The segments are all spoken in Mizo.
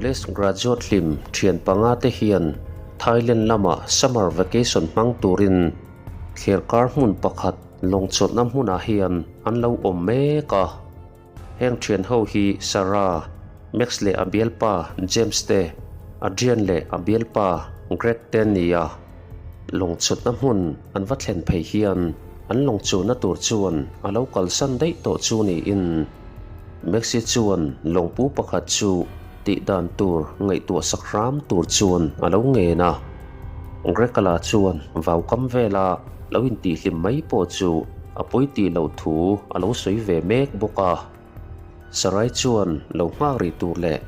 College graduate hlim thian panga te hian Thailand lama summer vacation hmang turin thliarkar hmun pakhat lawngchawlhna hmunah hian an lo awm mek a. Heng thian ho hi Sarah, Max leh a bialpa James te, Adrian leh a bialpa Greg te an ni a. Lawngchawlhna hmun an va thlen phei hian an lawngchawlhna tur chuan a lo kalsan daih tawh chu niin Maxi chuan lawngpu pakhat chu tih dan tur ngaihtuah sak hram tur chuan a lo ngen a. Grekala chuan vau kam vela lo intihhlim mai pawh chu a pawi tih loh thu a lo sawi ve mek bawk a. Sarai chuan lo nghak rih tur leh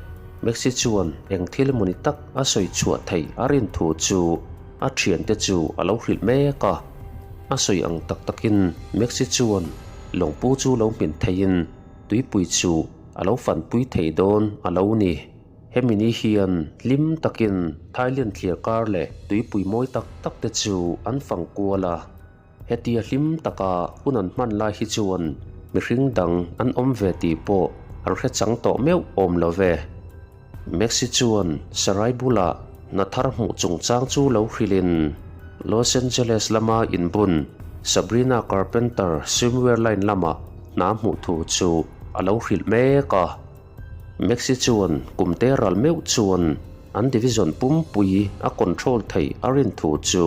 Maxi chuan eng thil emawni tak a sawi chhuah theih a rin thu chu a thiante chu a lo hrilh mek a. A sawi ang tak takin Maxi chuan lawngpu chu lo hmin theiin tuipui chu a lo fanpui thei dawn a lo ni. Hemi ni hian hlim takin Thailand thliar kar leh tuipui mawi tak tak te chu an fang kual a. Hetia hlim taka hun an hman lai hi chuan mihring dang an awm ve tih pawh an hre chang tawh meuh awm lo ve. Maxi chuan Sarai bulah hna thar hmuh chungchang chu lo hrilhin Los Angeles lama inbun Sabrina Carpenter swimwear line lama hna hmuh thu chu a lo hrilh mek a. Maxi chuan kum te ral meuh chuan an division pumpui a control theih a rin thu chu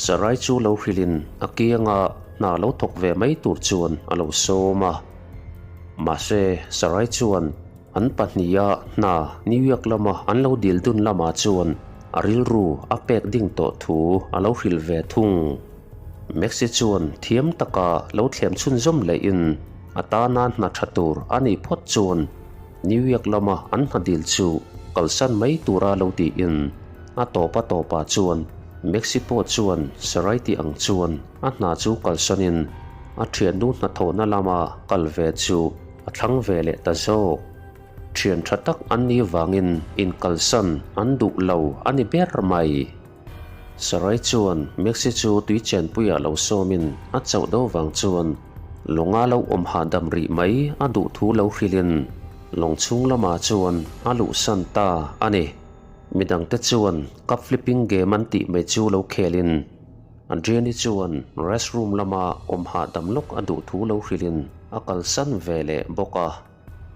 Sarai chu lo hrilhin a kianga hna lo thawk ve mai tur chuan a lo sawm a. Mahse, Sarai chuan an pahniha hna New York lama an lo dil dun lamah chuan a rilru a pek ding tawh thu a lo hrilh ve thung. Maxi chuan thiam taka lo thlem chhunzawm lehin a tana hna tha tur a nih phawt chuan New York lama an hna dil chu kalsan mai tura lo tiin a tawpa tawpah chuan Maxi pawh chuan Sarai tih ang chuan a hna chu kalsanin a thiannu hnathawhna lama kal ve chu a thlang ve leh ta zawk. Thian tha tak an nih vangin inkalsan an duh lo a ni ber mai. Sarai chuan Maxi chu tui chenpuiah lo sawmin a chauh do vang chuan lawnga lo awm hahdam rih mai a duh thu lo hrilhin lawng chhung lamah chuan a luhsan ta a ni. Midangte chuan cup flipping game an tih mai chu lo khelin Adriani chuan restroom lama awm hahdam lawk a duh thu lo hrilhin a kalsan ve leh bawk a.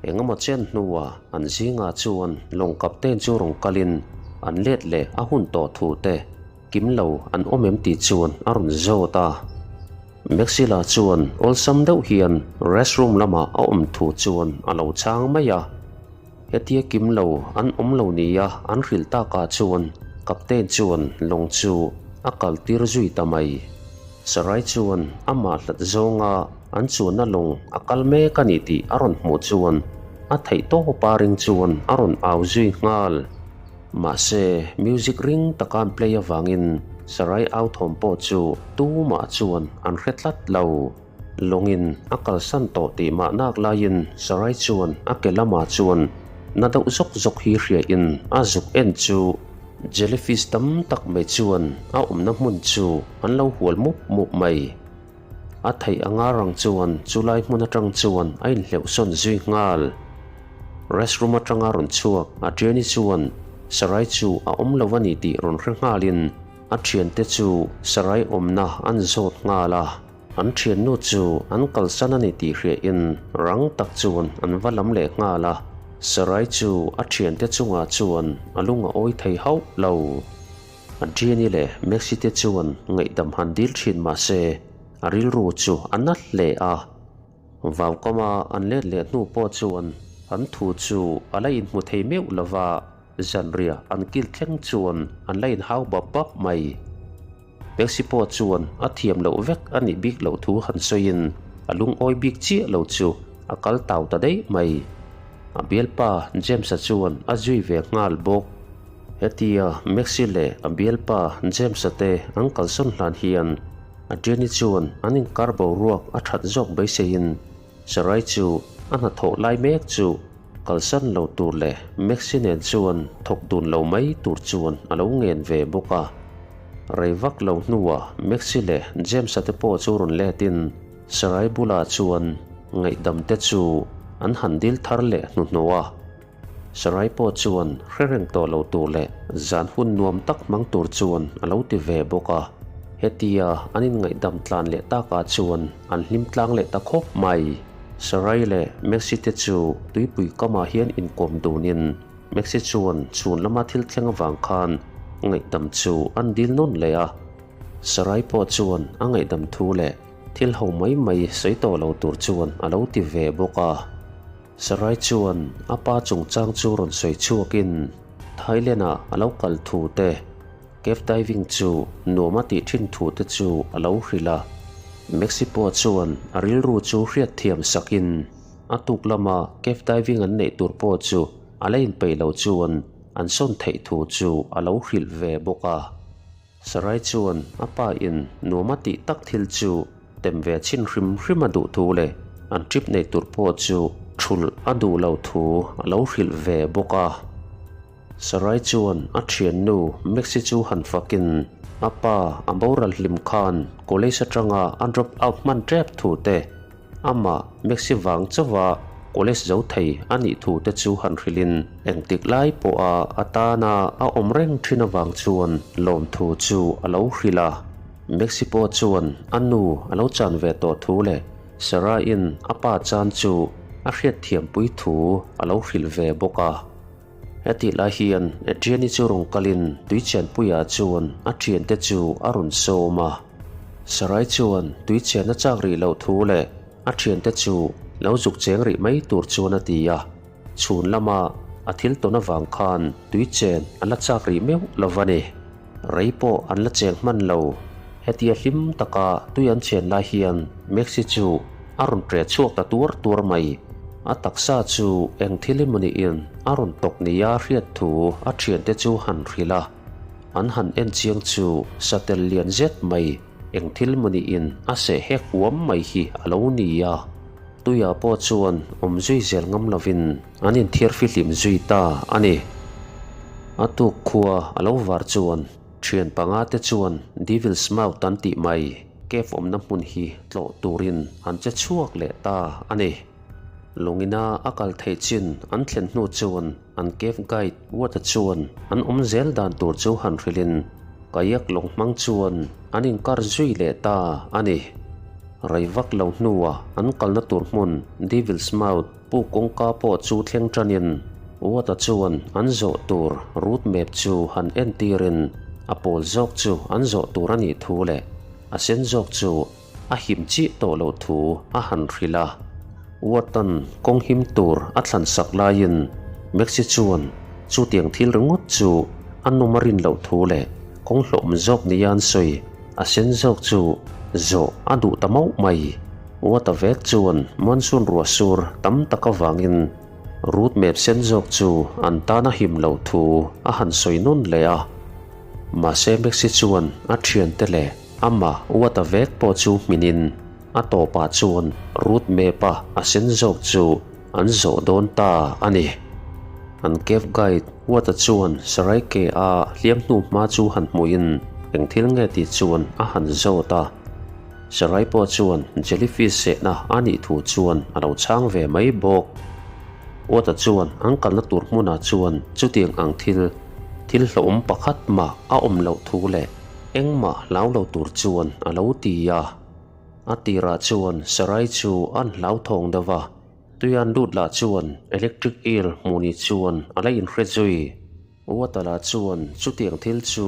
Engemaw chen hnuah an zingah chuan lawng captain chu rawn kalin an let leh a hun tawh thu te kim lo an awm em tih chuan a rawn zawt a. Maxilla chuan awlsam deuh hian restroom lamah a awm thu chuan a lo chhang mai a. Hetia kim lo an awm lo nia an hrilh takah chuan Captain chuan lawng chu a kal tir zui ta mai. Sarai chuan amah hlat zawnga an chuanna lawng a kal mek a ni tih a rawn hmuh chuan a theih tawpa ring chuan a rawn au zui nghal. Mahse music ring taka an play avangin Sarai au thawm pawh chu tumah chuan an hre tlat lo. Lawngin a kalsan tawh tih mah nak laiin Sarai chuan a ke lamah chuan na deuh zawk zawk hi hriain a zuk en chu jellyfish tam tak mai chuan a awmna hmun chu an lo hual mup mup mai. A theih anga rang chuan chulai hmun atang chuan a inhleuhsawn zui nghal. Restroom atanga rawn chhuak Adriani chuan Sarai chu a awm lo a ni tih rawn hre nghalin a thiante chu Sarai awmna an zawt nghal a. An thiannu chu an kalsan a ni tih hriain rang tak chuan an va lam leh nghal a, Sarai chu a thiante chungah chuan a lung a awi thei hauh lo. Adriani leh Maxi te chuan ngaihdam han dil thin mah se a rilru chu a na hle a. Vaukama an let leh hnu pawh chuan an thu chu a la inhmu thei meuh lo va, zanriah an kil thleng chuan an la inhau bap bap mai. Taxi pawh chuan a thiam loh vek a nih bik loh thu han sawiin a lungawi bik chiah lo chu a kal tau ta daih mai. A bialpa James-a chuan a zui ve nghal bawk. Hetia Maxi leh a bialpa James-a te an kalsawn hlan hian Adriani chuan an inkar boruak a that zawk beiseiin Sarai chu a hnathawh lai mek chu kalsan lo tur leh Maxi nen chuan thawk dun lo mai tur chuan a lo ngen ve bawk a. Rei vak lo hnuah Maxi leh James-a te pawh chu rawn letin Sarai bulah chuan ngaihdam te chu an han dil thar leh hnuhnawh a. Sarai pawh chuan hre reng tawh lo tur leh zan hun nuam tak hmang tur chuan a lo ti ve bawk a. Hetia an inngaihdam tlan leh takah chuan an hlim tlang leh ta khawp mai. Sarai leh Maxi te chu tuipui kamah hian inkawm dunin Maxi chuan chhun lama thil thleng avang khan ngaihdam chu an dil nawn leh a. Sarai pawh chuan a ngaihdam thu leh thil ho mai mai sawi tawh lo tur chuan a lo ti ve bawk a. Sarai chuan a pa chungchang chu rawn sawi chhuakin Thailand-ah a lo kal thu te, cave diving chu nuam a tih thin thu te chu a lo hrilh a. Mexico chuan a rilru chu hriatthiam sakin a tuk lama cave diving an neih tur pawh chu a la inpeih lo chuan an sawn theih thu chu a lo hrilh ve bawk a. Sarai chuan a pa in nuam a tih tak thil chu tem ve chhin hrim hrim a duh thu leh an trip nei tur pawh chu thulh a duh lo thu a lo hrilh ve bawk a. Sarai chuan a thiannu Maxi chu han fakin a pa a boral hlim khan college atanga a drop out hman tep thu te Amah Maxi vang chauha college zo thei a nih thu te chu han hrilhin engtik lai pawha a tana a awm reng thin avang chuan lawmthu chu a lo hrilh a. Maxi pawh chuan a nu a lo chan ve tawh thu leh Sarah-in a pa chan chu a hriatthiampui thu a lo hrilh ve bawk a. Hetih lai hian Adrian-i chu rawn kalin tuichianpuiah chuan a thiante chu a rawn sawm a. Sarai chuan tuichian a chak rih loh thu leh a thiante chu lo zuk cheng rih mai tur chuan a ti a. Chhun lama a thil tawn avang khan tuichen a la chak rih meuh lo va ni. Rei pawh an la cheng hman lo. Hetia hlim taka tui an chen lai hian Maxi chu a rawn ṭe chhuak ta tuar tuar mai. A taksa chu eng thil emaw niin a rawn tawk nia hriat thu a ṭhiante chu han hrilh a. An han en chiang chu satel lian zet mai eng thil emaw niin a seh hek huam mai hi a lo ni a. Tuiah pawh chuan awm zui zel ngam lovin an inthiar fihlim zui ta a ni. A tuk khua a lo var chuan thian panga te chuan Devil's Mouth an tih mai cave awmna hmun hi tlawh turin an che chhuak leh ta a ni. Lungina a kal theih chin an thlen hnu chuan an cave guide Watt-a chuan an awm zel dan tur chu han hrilhin kayak lawng hmang chuan an inkar zui leh ta a ni. Rei vak lo hnuah an kalna tur hmun Devil's Mouth Pu kawngka pawh chu thleng tanin Watt-a chuan an zawh tur route map chu han entirin a pawl zawk chu an zawh tur a nih thu leh a sen zawk chu a him chiah tawh loh thu a han hrilh a. Watt-a'n kawng him tur a thlan sak laiin Maxi chuan chutiang thil ringawt chu a nawm a rin loh thu leh kawng hlawhawm zawk nia an sawi a sen zawk chu zawh a duh ta mauh mai. Watt-a vek chuan monsoon ruah sur tam tak avangin route map sen zawk chu an tan a him loh thu a han sawi nawn leh a. Mahse Maxi chuan a thiante leh Amah Watt-a vek pawh chu hminin a tawpah chuan route map-a a sen zawk chu an zawh dawn ta a ni. An cave guide Watt-a chuan Sarai ke-a hliam hnu hma chu han hmuhin eng thil nge tih chuan a han zawt a. Sarai pawh chuan jellyfish sehna a nih thu chuan a lo chhang ve mai bawk. Watt-a chuan an kalna tur hmunah chuan chutiang ang thil thil hlauhawm pakhat mah a awm loh thu leh Engmah hlau lo tur chuan a lo ti a. A tirah chuan Sarai chu an hlauthawng deuh a, tuian lut lah chuan electric eel hmuh ni chuan a la inhre zui. Watala chuan chutiang thil chu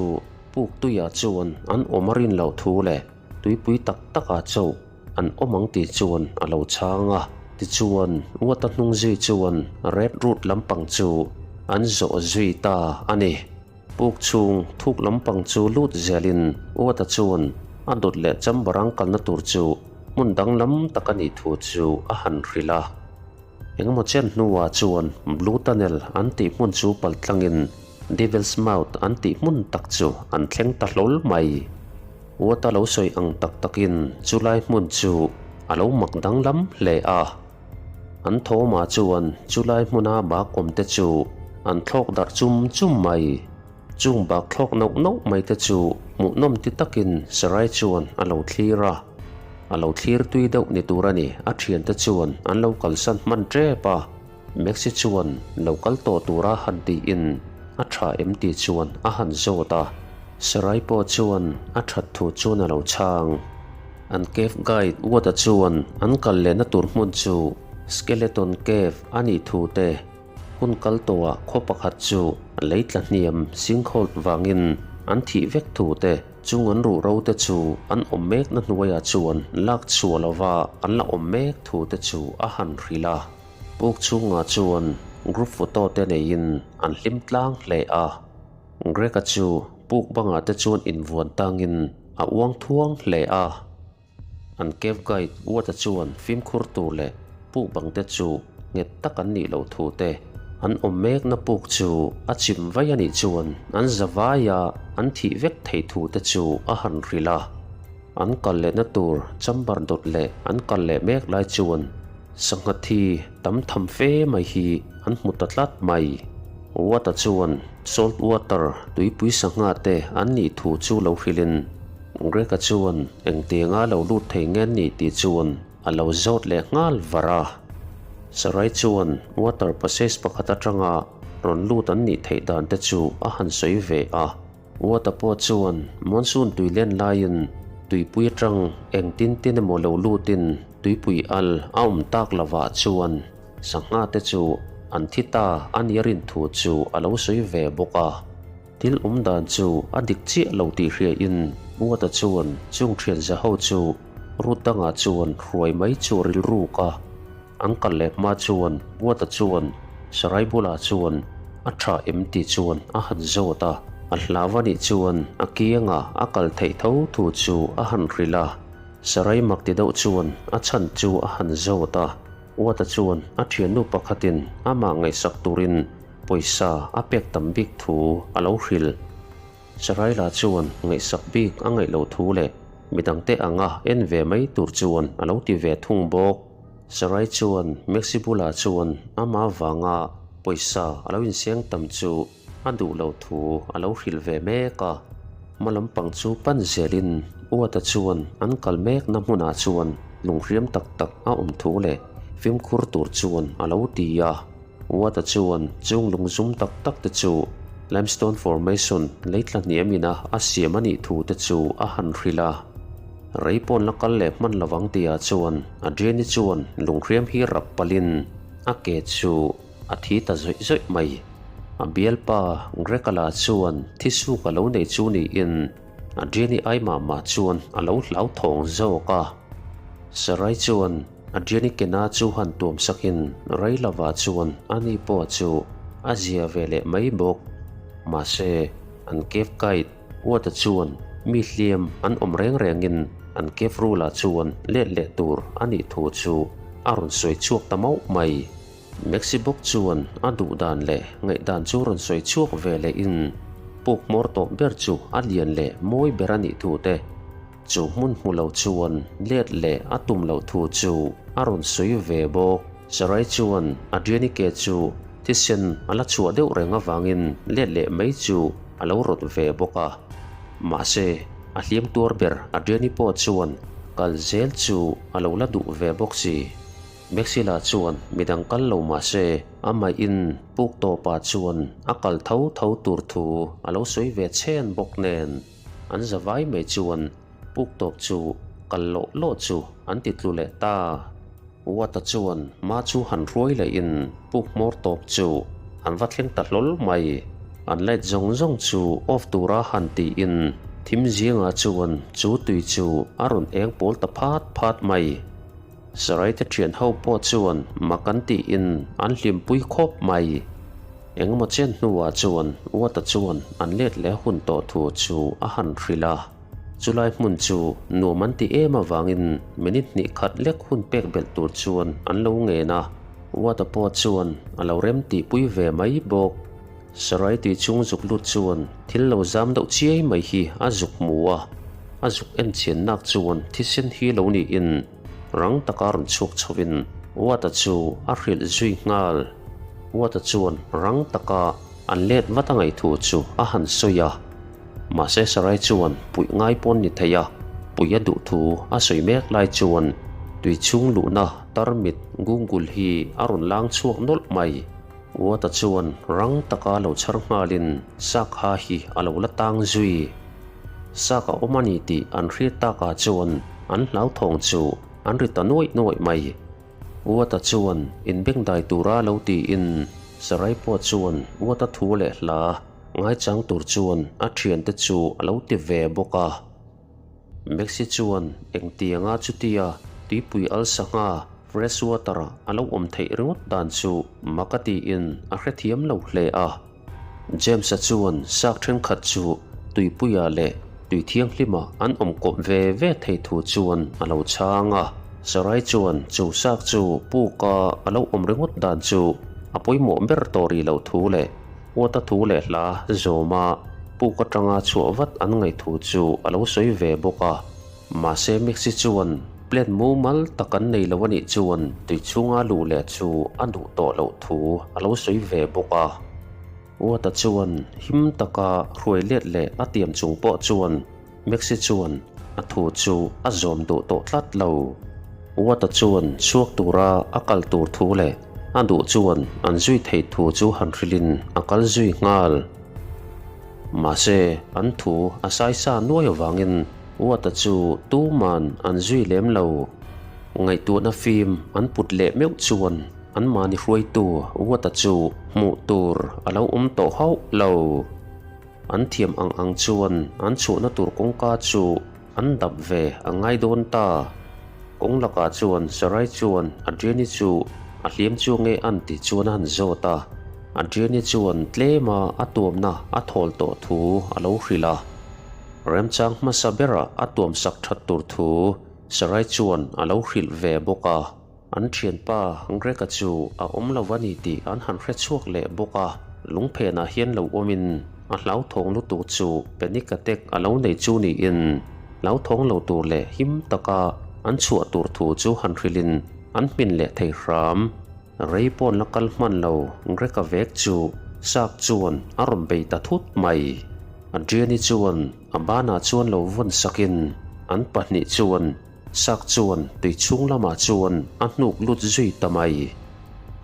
puk tuiah chuan an awm a rin loh thu leh tuipui tak takah chauh an awm ang tih chuan a lo chhang a. Tichuan Wata hnung zui chuan Red Route lampang chu an zawh zui ta a ni. Puk chhung thuk lampang chu lut zelin Uata chuan a dawt leh chamber ang kalna tur chu hmun danglam tak a nih thu chu a han hrilh a. Engemaw chen hnuah chuan Blue Tunnel an tih hmun chu pal tlangin Devil's Mouth an tih hmun tak chu an thleng ta hlawl mai. Uata lo sawi ang tak takin chulai hmun chu a lo mak danglam hle a. An thawmah chuan chulai hmuna bak awmte chu an thlawk darh chum chum mai. Chung bak thlawk nauh nauh mai te chu hmuhnawm ti takin Sarai chuan a lo thlir a. A lo thlir tui deuh ni tur a ni, a thiante chuan an lo kalsan hman tep a. Maxi chuan lo kal tawh tura han tiin a tha em tih chuan a han zawt a. Sarai pawh chuan a that thu chuan a lo chhang. An cave guide Watt-a chuan an kal lehna tur hmun chu Skeleton Cave a nih thu te, hun kal tawhah khaw pakhat chu lei tla hniam sinkhawlt vangin an thih vek thu te, chung an ruh ro te chu an awm mekna hnuaiah chuan lak chhuah lova an la awm mek thu te chu a han hrilh a. Puk chhungah chuan group photo te neiin an hlim tlang hle a. Greg-a chu puk bangah te chuan invuan tangin a uang thuang hle a. An cave guide Watt-a chuan fimkhur tur leh puk bang te chu nghet tak an nih loh thu te, an awm mekna puk chu a chim vai a nih chuan an za vaia an thih vek theih thu te chu a han hrilh a. An kal lehna tur chamber dawt leh an kal leh mek lai chuan Sangha thi tam tham fe mai hi an hmu ta tlat mai. Watt-a chuan salt water tuipui sangha te an nih thu chu lo hrilhin Greg-a chuan engtianga lo lut thei nge ni tih chuan a lo zawt leh nghal var a. Sarai chuan water passage pakhat atanga rawn lut an nih theih dan te chu a han sawi ve a. Watt-a pawh chuan monsoon tui len laiin tuipui atang engtin tin emaw lo lutin tuipui al a awm tak lovah chuan sangha te chu an thi ta a nia rin thu chu a lo sawi ve bawk a. Thil awm dan chu a dik chiah lo tih hriain Watt-a chuan chung thian za ho chu route dangah chuan hruai mai chu a rilruk a. An kal leh hma chuan Watt-a chuan Sarai bulah chuan a tha em tih chuan a han zawt a, a hlau a nih chuan a kiangah a kal theih tho thu chu a han hrilh a. Sarai mak ti deuh chuan a chhan chu a han zawt a, Watt-a chuan a thiannu pakhatin amah ngaihsak turin pawisa a pek tam bik thu a lo hrilh. Saraila chuan ngaihsak bik a ngaih loh thu leh midangte anga en ve mai tur chuan a lo ti ve thung bawk. Sarai chuan Maxi bulah chuan amah vanga pawisa a lo inseng tam chu a duh loh thu a lo hrilh ve mek a. Hma lampang chu pan zelin Uata chuan an kal mekna hmunah chuan lunghriam tak tak a awm thu leh fimkhur tur chuan a lo ti a. Uata chuan chung lungzum tak tak te chu limestone formation lei tla hniam ina a siam a nih thu te chu a han hrilh a. Rei pawn la kal leh hman lovang tihah chuan Adriani chuan lunghriam hi rap palhin a ke chu a thi ta zawih zawih mai. A bialpa Gregala chuan thisuk a lo nei chu niin Adriani ai mah mah chuan a lo hlauthawng zawk a. Sarai chuan Adriani kena chu han tuam sakin Reilova chuan ani pawh chu a zia ve leh mai bawk. Mahse, an cave guide Uata chuan mi hliam an awm reng rengin an cave rule-ah chuan let leh tur a nih thu chu a rawn sawi chhuak ta mauh mai. Maxi bawk chuan a duh dan leh ngaihdan chu rawn sawi chhuak ve lehin puk hmawr tawp ber chu a lian leh mawi ber a nih thu te, chu hmun hmu lo chuan let leh a tum loh thu chu a rawn sawi ve bawk. Sarai chuan Adriani ke chu thisen a la chhuah deuh reng avangin let leh mai chu a lo rawt ve bawk a. Mahse, a hliam tuar ber Adriani pawh chuan kal zel chu a lo la duh ve bawk si. Maxilla chuan midang kal lo mah se, amahin puk tawpah chuan a kal tho tho tur thu a lo sawi ve chhen bawk nen, an za vai mai chuan puk tawp chu kal loh loh chu an ti tlu leh ta. Watt-a chuan ma chu han hruai lehin puk hmawr tawp chu an va thleng ta hlawl mai. An light zawng zawng chu off tura han tiin thim zingah chuan chu tui chu a rawn eng pawl ta phat phat mai. Saraite thian ho pawh chuan mak an tiin an hlimpui khawp mai. Engemaw chen hnuah chuan Watt-a chuan an let leh hun tawh thu chu a han hrilh a. Chulai hmun chu nuam an ti em avangin minute hnih khat lek hun pek belh tur chuan an lo ngen a. Watt-a pawh chuan a lo rem tihpui ve mai bawk. Sarai tui chung zuk lut chuan thil lo zam deuh chiai mai hi a zuk hmu a. A zuk en chian nak chuan thisen hi lo niin Rang taka rawn chhuak chhovin Watt-a chu a hrilh zui nghal. Watt-a chuan rang taka an let vat a ngaih thu chu a han sawi a. Mahse Sarai chuan puih ngai pawn ni thei a, puih a duh thu a sawi mek lai chuan Tui chhung luhna tarmit gungul hi a rawn lang chhuak nawlh mai. Watt-a chuan rang taka lo chhar nghalin Sakha hi a lo la tang zui. Sak a awm a ni tih an hriat takah chuan an hlauthawng chu an ri ta nuaih nuaih mai. Watt-a chuan inbengdai tura lo tiin Sarai pawh chuan Watt-a thu leh hla ngaichang tur chuan a thiante chu a lo ti ve bawk a. Maxi chuan engtianga chutia tuipui al sangha, fresh water, a lo awm theih ringawt dan chu mak a tiin a hrethiam lo hle a. James-a chuan sak thenkhat chu tuipuia leh tui thianghlima an awm kawp ve ve thei thu chuan a lo chhang a. Sarai chuan chu sak chu puka a lo awm ringawt dan chu a pawimawh ber tawh rih loh thu leh Huata thu leh hla zawma puk atanga chhuah vat an ngaih thu chu a lo sawi ve bawk a. Mahse Mixi chuan plan mumal tak an nei lo a nih chuan tui chhunga luh leh chu a duh tawh loh thu a lo sawi ve bawk a. Huata chuan him taka hruai let leh a tiam chung pawh chuan Mixi chuan a thu chu a zawm duh tawh tlat lo. Huata chuan chhuak tura a kal tur thu leh A duh chuan an zui theih thu chu han hrilhin a kal zui nghal. Mahse, an thu a saisa nuai avangin Watt-a chu tuman an zui lem lo. Ngaihtuahna fim an put leh meuh chuan anmahni hruaitu Watt-a chu hmuh tur a lo awm tawh hauh lo. An thiam ang ang chuan an chhuahna tur kawngka chu an dap ve a ngai dawn ta. Kawng lakah chuan Sarai chuan Adriani chu a hliam chu nge an tih chuan a han zawt a. Adriani chuan tlema a tuamna a thawl tawh thu a lo hrilh a. Remchang hmasa berah a tuamsak that tur thu Sarai chuan a lo hrilh ve bawk a. An thianpa Greg-a chu a awm lo a ni tih an han hre chhuak leh bawk a, lungphenah hian lo awmin a hlauthawng lutuk chu panic attack a lo nei chu niin hlauthawng lo tur leh him taka an chhuah tur thu chu han hrilhin an hmin leh thei hram. Rei pawn la kal hman lo Greg-a vek chu Shark chuan a rawn bei ta thut mai. Adrian-i chuan a banah chuan lo vawn sakin an pahnih chuan Sak chuan tui chhung lamah chuan a hnuk lut zui ta mai.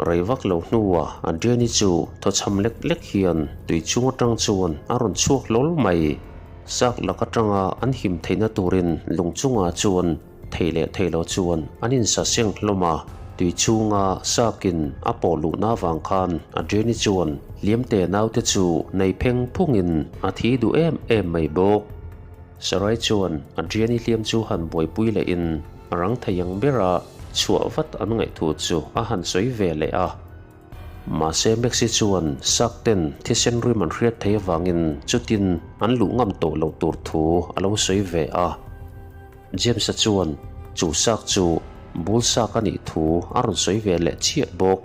Rei vak lo hnuah Adriani chu thawchham lek lek hian tui chhung atang chuan a rawn chhuak hlawl mai. Sak lak atanga an him theihna turin lung chungah chuan thei leh thei lo chuan an insa seng hlawm a. Tui chhunga sakin a pawh luhna avang khan Adriani chuan hliamte naute chu nei pheng phungin a thi duh em em mai bawk. Sarai chuan Adriani hliam chu han buaipui lehin a rang thei ang bera chhuah vat an ngaih thu chu a han sawi ve leh a. Mahse Maxi chuan Sak ten thisen rim an hriat thei avangin chutin an luh ngam tawh loh tur thu a lo sawi ve a. James-a chuan chu sak chu bul sak a nih thu a rawn sawi ve leh chiah bawk.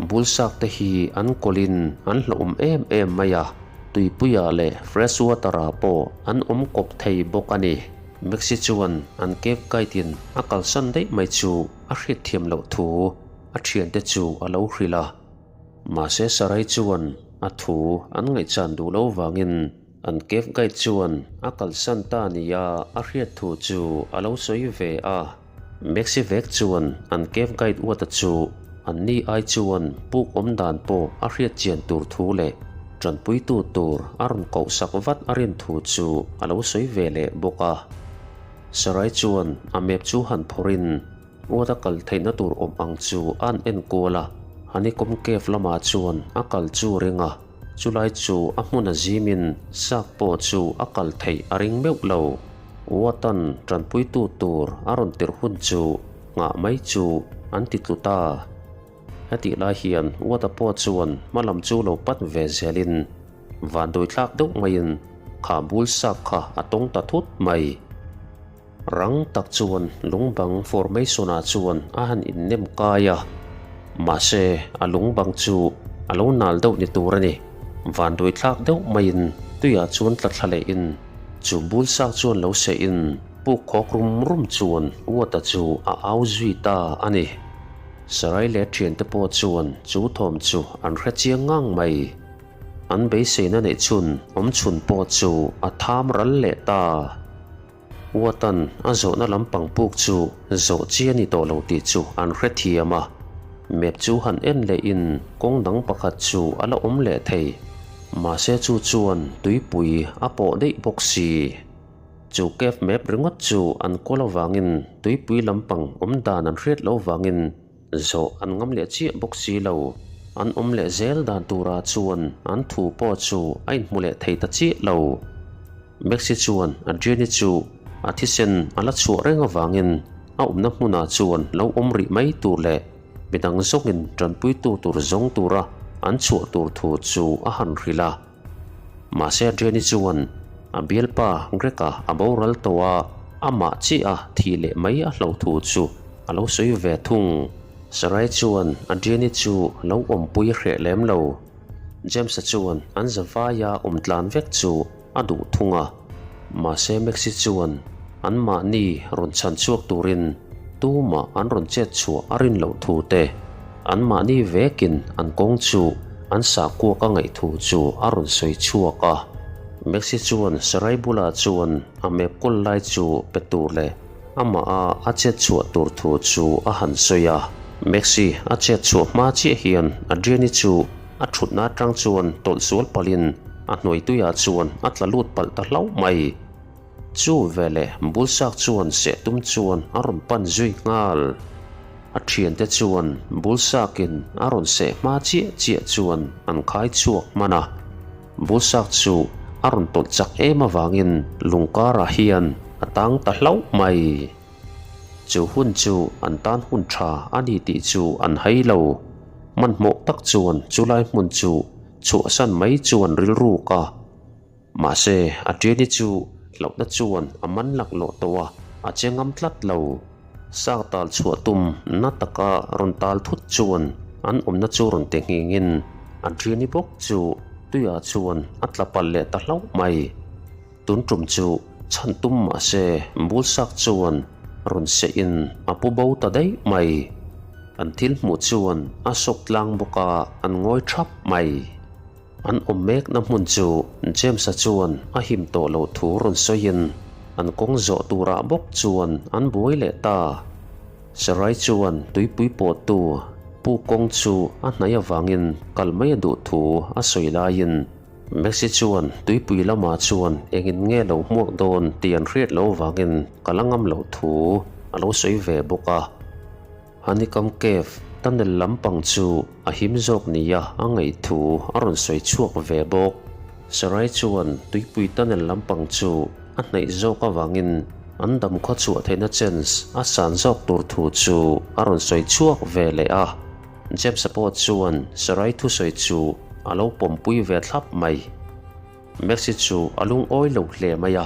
Bul sak te hi an kawlhin an hlauhawm em em mai a. Tuipuiah leh fresh water-ah pawh an awm kawp thei bawk a ni. Maxi chuan an cave guide-in a kalsan daih mai chu a hriatthiam loh thu a thiante chu a lo hrilh a. Mahse Sarai chuan a thu an ngaihchan duh lo vangin an cave guide chuan a kalsan ta nia a hriat thu chu a lo sawi ve a. Maxi vek chuan an cave guide uata chu an ni ai chuan puk awm dan pawh a hriat chian tur thu leh tanpuitu tur a rawn koh sak vat a rin thu chu a lo sawi ve leh bawk a. Sarai chuan a map chu han phawrhin uata kal theihna tur awm ang chu a han en kual a, Honeycomb Cave lamah chuan a kal chu ring a, chulai chu a hmun a zimin sak pawh chu a kal theih a ring meuh lo. Watan tanpuitu tur a rawn tirh hun chu nghah mai chu an ti tlu ta. Hetih lai hian Wata pawh chuan hma lam chu lo pat ve zelin vanduai thlak deuh maiin kha bul sak kha a tawng ta thut mai. Rang tak chuan lungbang formation-ah chuan a han innem kai a, mahse a lungbang chu a lo nal deuh ni tur a ni. Vanduai thlak deuh maiin tuiah chuan tla thla lehin Chu bul sak chuan lo seh in puk khawk rum rum chuan Uata chu a au zui ta a ni. Sarai leh thiante pawh chuan chu thawm chu an hre chiang ngang mai. An beiseina neih chhun awm chhun pawh chu a tham ral leh ta. Watt-a'n a zawhna lampang puk chu zawh chi a ni tawh lo tih chu an hrethiam a. Map chu han en lehin kawng dang pakhat chu a la awm leh thei. Mahse chu chuan tuipui a pawh daih bawk si. Chu cave map ringawt chu an kawl avangin tuipui lampang awm dan an hriat loh vangin Zawh an ngam leh chiah bawk si lo. An awm leh zel dan turah chuan an thu pawh chu a inhmu leh thei ta chiah lo. Maxi chuan Adriani chu a thisen a la chhuah reng avangin a awmna hmunah chuan lo awm rih mai tur leh midang zawngin tanpuitu tur zawng tura an chhuah tur thu chu a han hrilh a. Mahse Adriani chuan a bialpa Greg-a a boral tawh a, amah chiah a thih leh mai a hlo thu chu a lo sawi ve thung. Sarai chuan Adriani chu a lo awmpui hreh lem lo. James-a chuan an zavaia awm tlan vek chu a duh thung a. Mahse Maxi chuan anmahni rawn chhan chhuak turin tumah an rawn chet chhuah a rin loh thu te, anmahni vekin an kawng chu an sahkuak a ngaih thu chu a rawn sawi chhuak a. Maxi chuan Sarai bulah chuan a map kawl lai chu pe tur leh amah a a chet chhuah tur thu chu a han sawi a. Maxi a chet chhuah hma chiah hian Adriani chu A thutna atang chuan tawlh sual palhin a hnuai tuiah chuan a tla lut palh ta hlauh mai. Chu veleh Bulsak chuan seh tum chuan a rawn pan zui nghal. A thiante chuan Bulsakin a rawn seh hma chiah chiah chuan an khai chhuak hman a. Bulsak chu a rawn tawlh chak em avangin lungkarah hian a tang ta hlauh mai. Chu hun chu an tan hun tha a ni tih chu an hai lo. Hmanhmawh tak chuan chulai hmun chu chhuahsan mai chuan rilruk a. Mahse, a ṭiani chu hlauhna chuan a man laklawh tawh a, a che ngam tlat lo. Sang tal chhuah tum na taka rawn tal thut chuan an awmna chu rawn ti nghingin a ṭiani bawk chu tuiah chuan a tla palh leh ta hlauh mai. Tun tum chu chhan tum mah se Bulsak chuan rawn seh in a pu bo ta daih mai. An thil hmuh chuan a sawk tlang bawk a, an ngawi thap mai. An awm mekna hmun chu James-a chuan a him tawh loh thu rawn sawiin an kawng zawh turah bawk chuan an buai leh ta. Sarai chuan tuipui pawhtu pu kawng chu a hnaih avangin kal mai a duh thu a sawi laiin, Messi chuan tuipui lamah chuan engin nge lo hmuak dawn tih an hriat loh vangin ka la ngam loh thu a lo sawi ve bawk a. Honeycomb Cave tunnel lampang chu a him zawk nia a ngaih thu a rawn sawi chhuak ve bawk. Sarai chuan tuipui tunnel lampang chu a hnaih zawk avangin an dam khaw chhuah theihna chance a san zawk tur thu chu a rawn sawi chhuak ve leh a. James-a pawh chuan Sarai thusawi chu a lo pawmpui ve thlap mai. Maxi chu a lungawi lo hle mai a,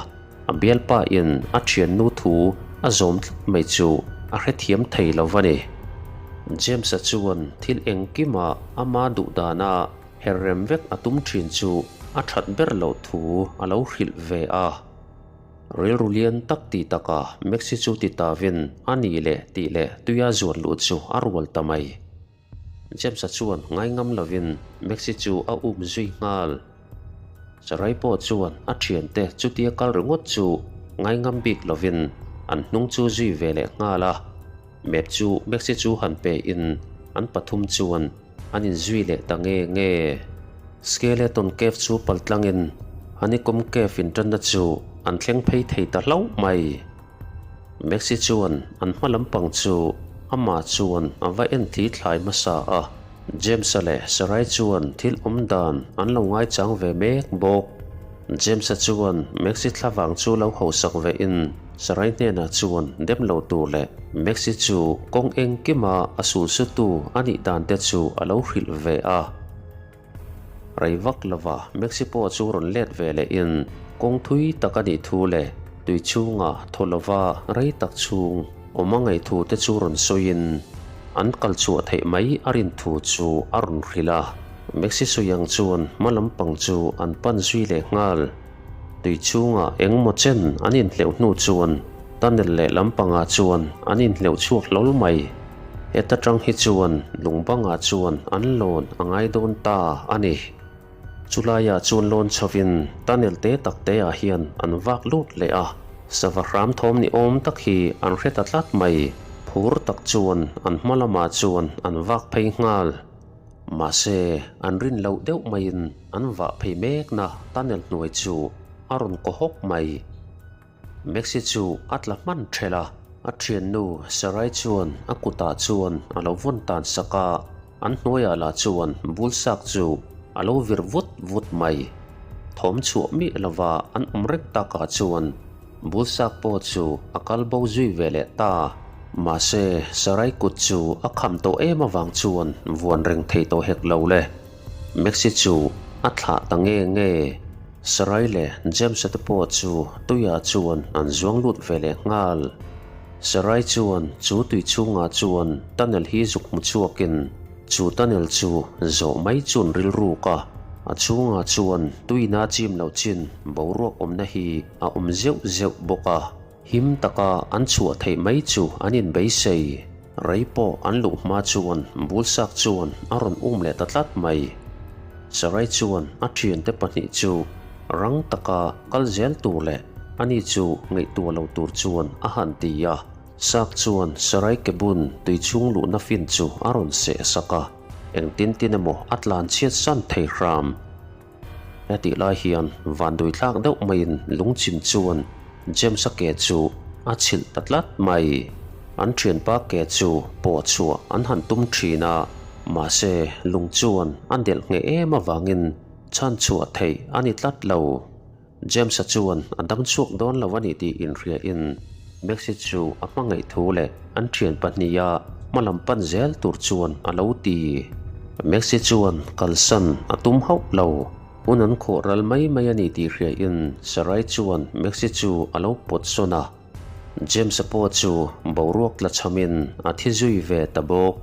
a bialpa in a thiannu thu a zawm tlat mai chu a hrethiam thei lo va ni. James-a chuan thil engkima ama duh dana her rem vek a tum thin chu a that ber loh thu a lo hrilh ve a. Rilru lian tak ti taka Maxi chu ti tavin a ni leh tih leh tuia zuan luh chu a rual ta mai. James-a chuan ngai ngam lovin Maxi chu a um zui nghal. Sarai pawh chuan a thiante chutia kal ringawt chu ngai ngam bik lovin an hnung chu zui ve leh nghal a. Map chu Maxi chu han pe in an pathum chuan An inzui leh ta nge nge. Skeleton Cave chu paltlangin Honeycomb Cave intanna chu an thleng phei thei ta hlauh mai. Maxi chuan an hma lampang chu amah chuan a va en thli thlai hmasa a, James-a leh Sarai chuan thil awm dan an lo ngaichang ve mek bawk. James-a chuan Maxi thlavang chu lo hausak vein Sarai hnenah chuan dem lo tur leh Maxi chu kawng engkima a sulsutu a nih dan te chu a lo hrilh ve a. Rei vak lova Maxi pawh chu rawn let ve lehin kawng thui tak a nih thu leh tui chhunga thaw lova rei tak chhung awm a ngaih thu te chu rawn sawiin an kal chhuah theih mai a rin thu chu a rawn hrilh a. Maxi sawi ang chuan hma lampang chu an pan zui leh nghal. Tui chhungah engmaw chen an inhleuh hnu chuan tunnel leh lampangah chuan an inhleuh chhuak hlawl mai. Heta tang hi chuan lung bangah chuan an lawn a ngai dawn ta a ni. Chulaiah chuan lawn chhovin tunnel te tak te ah hian an vak lut leh a. Sava hram thawm ni awm tak hi an hre ta tlat mai. Phur tak chuan an hma lamah chuan an vak phei nghal. Mahse, an rin loh deuh maiin an vah phei mekna tunnel hnuai chu a rawn kaw hawk mai. Maxi chu a tla hman ṭhelh a, a ṭhiannu Sarai chuan a kutah chuan a lo vawn tan sak a, an hnuaiah lah chuan bulsak chu a lo vir vut vut mai. Thawm chhuah miah lova an awm reng takah chuan bulsak pawh chu a kal bo zui ve leh ta. Mahse, Sarai kut chu a kham tawh em avang chuan vuan reng thei tawh hek lo le. Maxi chu a thlah ta nge nge. Sarai leh James-a te pawh chu tuiah chuan an zuang lut ve leh nghal. Sarai chuan chu tui chhungah chuan tunnel hi zuk hmu chhuakin chu tunnel chu zawh mai chun rilruk a, a chhungah chuan tuina chim loh chin boruak awmna hi a awm zeuh zeuh bawk a. Him taka an chhuah theih mai chu an inbeisei. Rei pawh an luh hma chuan Bulsak chuan a rawn um leh ta tlat mai. Sarai chuan a thiante pahnih chu rang taka kal zel tur leh ani chu ngaihtuah lo tur chuan a han ti a. Sak chuan Sarai ke bun tui chhung luhna fin chu a rawn seh sak a, engtin tin emaw a tlan chhiat san thei hram. Hetih lai hian vanduai thlak deuh maiin lungchim chuan James-a ke chu a chhilh ta tlat mai. An thianpa ke chu pawh chhuah an han tum thin a, mahse lung chuan a delh ngheh em avangin chhan chhuah theih a ni tlat lo. James-a chuan a dam chhuak dawn lo a ni tih inhriain Maxi chu a hmangaih thu leh an thian pahniha hma lam pan zel tur chuan a lo ti. Maxi chuan kalsan a tum hauh lo. Hun an khawh ral mai mai a ni tih hriain Sarai chuan Maxi chu a lo pawt sawn a. James-a pawh chu boruak tla chhamin a thi zui ve ta bawk.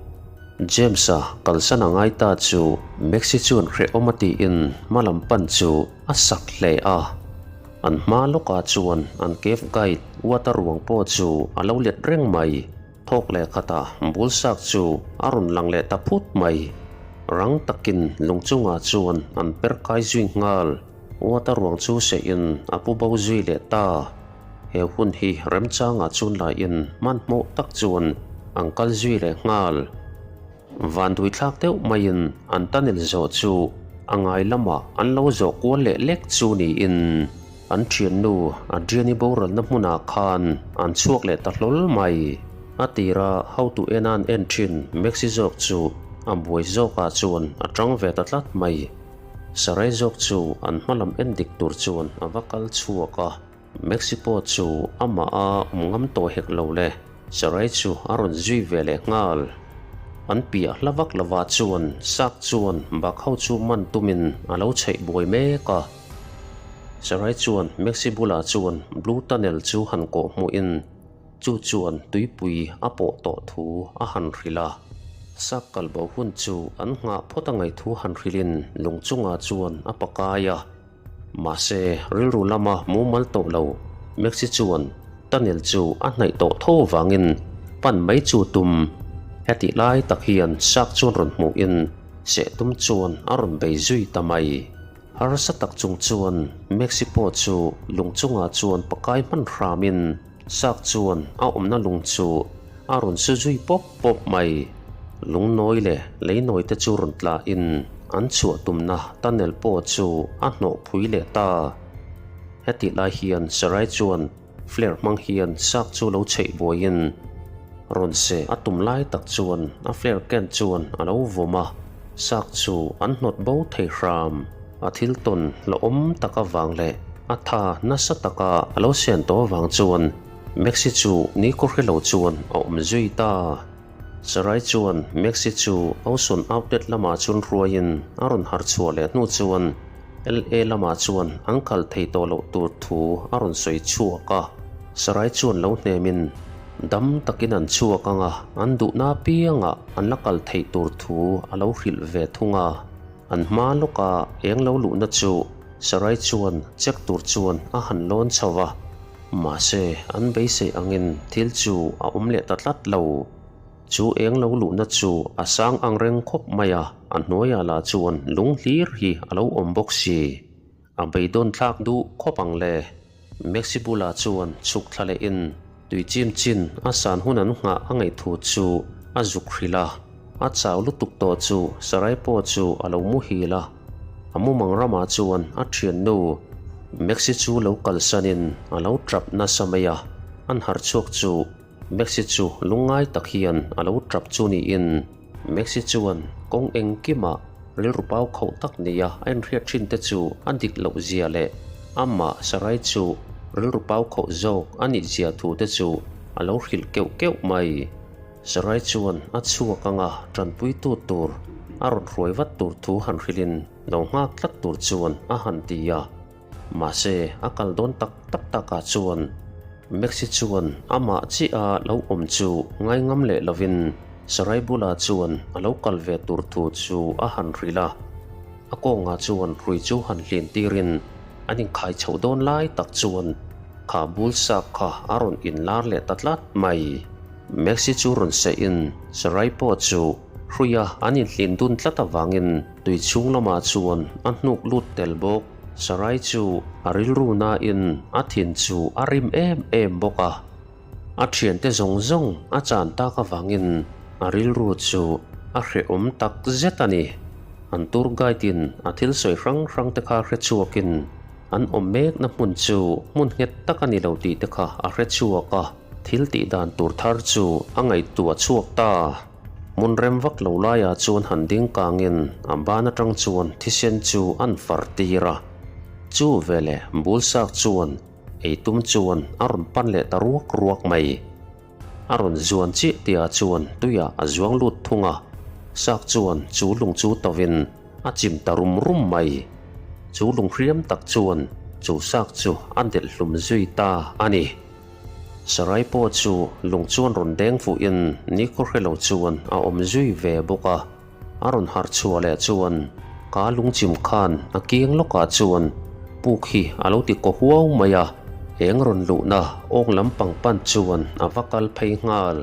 James-a kalsan a ngai ta chu Maxi chuan hrehawm a tiin hma lam pan chu a sak hle a. An hma lawkah chuan an cave guide water ruang pawh chu a lo let reng mai. Thawk leh khatah bulsak chu a rawn lang leh ta phut mai. Rang takin lung chungah chuan an per kai zui nghal. Water ruang chu seihin a pu bo zui leh ta. He hun hi remchangah chun laiin hmanhmawh tak chuan an kal zui leh nghal. Vanduai thlak deuh maiin an tunnel zawh chu a ngai lamah an lo zawh kual leh lek chu niin an thiannu Adriani boralna hmunah khan an chhuak leh ta hlawl mai. A tira hotu ena an en thin Maxi zawk chu a buai zawkah chuan a tang ve ta tlat mai. Sarai zawk chu an hma lam en dik tur chuan a va kal chhuak a. Maxi pawh chu amah a awm ngam tawh hek lo le, Sarai chu a rawn zui ve leh nghal. An piah hla vak lovah chuan sak chuan bak ho chu man tumin a lo chheih buai mek a. Sarai chuan Maxi bulah chuan Blue Tunnel chu han kawh hmuhin Chu chuan tuipui a pawh tawh thu a han hrilh a. Sak kalbo hun chu an nghah phawt a ngaih thu han hrilhin lung chungah chuan a pakai a. Mahse, rilru lama mumal tawh lo Maxi chuan tunnel chu a hnaih tawh tho vangin pan mai chu tum. Hetih lai tak hian sak chuan rawn hmuhin seh tum chuan a rawn bei zui ta mai. Harsa tak chung chuan Maxi pawh chu lung chungah chuan pakai hman hramin Sak chuan a awmna lung chu a rawn su zui pawp pawp mai. Lung nawi leh lei nawi te chu rawn tlahin an chhuah tumna tunnel pawh chu a hnawh phui leh ta. Hetih lai hian Sarai chuan flare hmang hian sak chu lo chheih buaiin rawn seh a tum lai tak chuan a flare ken chuan a lo vawm a, sak chu an hnawt bo thei hram. A thil tawn hlauhawm tak avang leh a tha nasa taka a lo sian tawh avang chuan Maxi chu ni khaw hre lo chuan a awm zui ta. Sarai chuan Maxi chu Ocean Outlet lamah chuan hruaiin a rawn harh chhuah leh hnu chuan LA lamah chuan an kal thei tawh loh tur thu a rawn sawi chhuak a. Sarai chuan lo hnemin dam takin an chhuak ang a, an duhna apiangah an la kal theih tur thu a lo hrilh ve thung a. An hma lawka eng lo luhna chu Sarai chuan check tur chuan a han lawn chho va, mahse an beisei angin thil chu a awm leh ta tlat lo. Chu eng lo luhna chu a sang ang reng khawp mai a, a hnuaiah lah chuan lung hlir hi a lo awm bawk si. A beidawn thlak duh khawp ang le. Maxi bulah chuan chhuk thla lehin tui chim chin a san hun an nghah a ngaih thu chu a zuk hrilh a. A chau lutuk tawh chu Sarai pawh chu a lo muhil a. A mumang ramah chuan a thiannu Maxi chu lo kalsanin a lo tap nasa mai a. An harh chhuak chu Maxi chu lungngai tak hian a lo tap chu niin Maxi chuan kawng engkimah rilru pau khauh tak nia a inhriat thin te chu a dik loh zia leh amah Sarai chu rilru pau khauh zawk a nih zia thu te chu a lo hrilh keuh keuh mai. Sarai chuan a chhuak anga tanpuitu tur a rawn hruai vat tur thu han hrilhin lo nghak tlat tur chuan a han ti a. Mahse, a kal dawn tak tak takah chuan Maxi chuan amah chiah a lo awm chu ngai ngam leh lovin Sarai bulah chuan a lo kal ve tur thu chu a han hrilh a. A kawngah chuan hrui chu han hlin tirin an inkhai chhoh dawn lai tak chuan kha bul sak kha a rawn inlar leh ta tlat mai. Maxi chu rawn sehin Sarai pawh chu hruia an inhlin dun tlat avangin tui chhung lamah chuan a hnuk lut tel bawk. Sarai chu a rilru nain a thin chu a rim em em bawk a, a thiante zawng zawng a chan tak avangin a rilru chu a hrehawm tak zet a ni. An tour guide in a thil sawi hrang hrang te kha hre chhuakin an awm mekna hmun chu hmun nghet tak a ni lo tih te kha a hre chhuak a, thil tih dan tur thar chu a ngaihtuah chhuak ta. Hmun rem vak lo laiah chuan han ding kangin a ban atang chuan thisen chu an far tir a. Chu veleh Bulsak chuan ei tum chuan a rawn pan leh ta ruak ruak mai. A rawn zuan chiah tihah chuan tuiah a zuang lut thung a, sak chuan chu lung chu tovin a chim ta rum rum mai. Chu lung hriam tak chuan chu sak chu a delh hlum zui ta a ni. Sarai pawh chu lung chuan rawn deng fuhin nikhaw hre lo chuan a awm zui ve bawk a, a rawn harh chhuah leh chuan ka lungchim khan a kiang lawkah chuan puk hi a lo ti kaw huau mai a, eng rawn luhna awng lampang pan chuan a va kal phei nghal.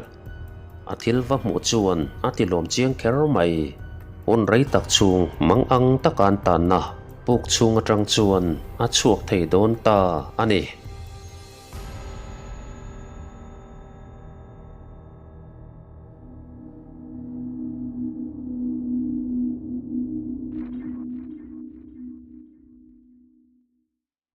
A thil va hmuh chuan a ti lawm chiang kher mai. Hun rei tak chhung mang ang taka an tanna puk chhung atang chuan a chhuak thei dawn ta a ni.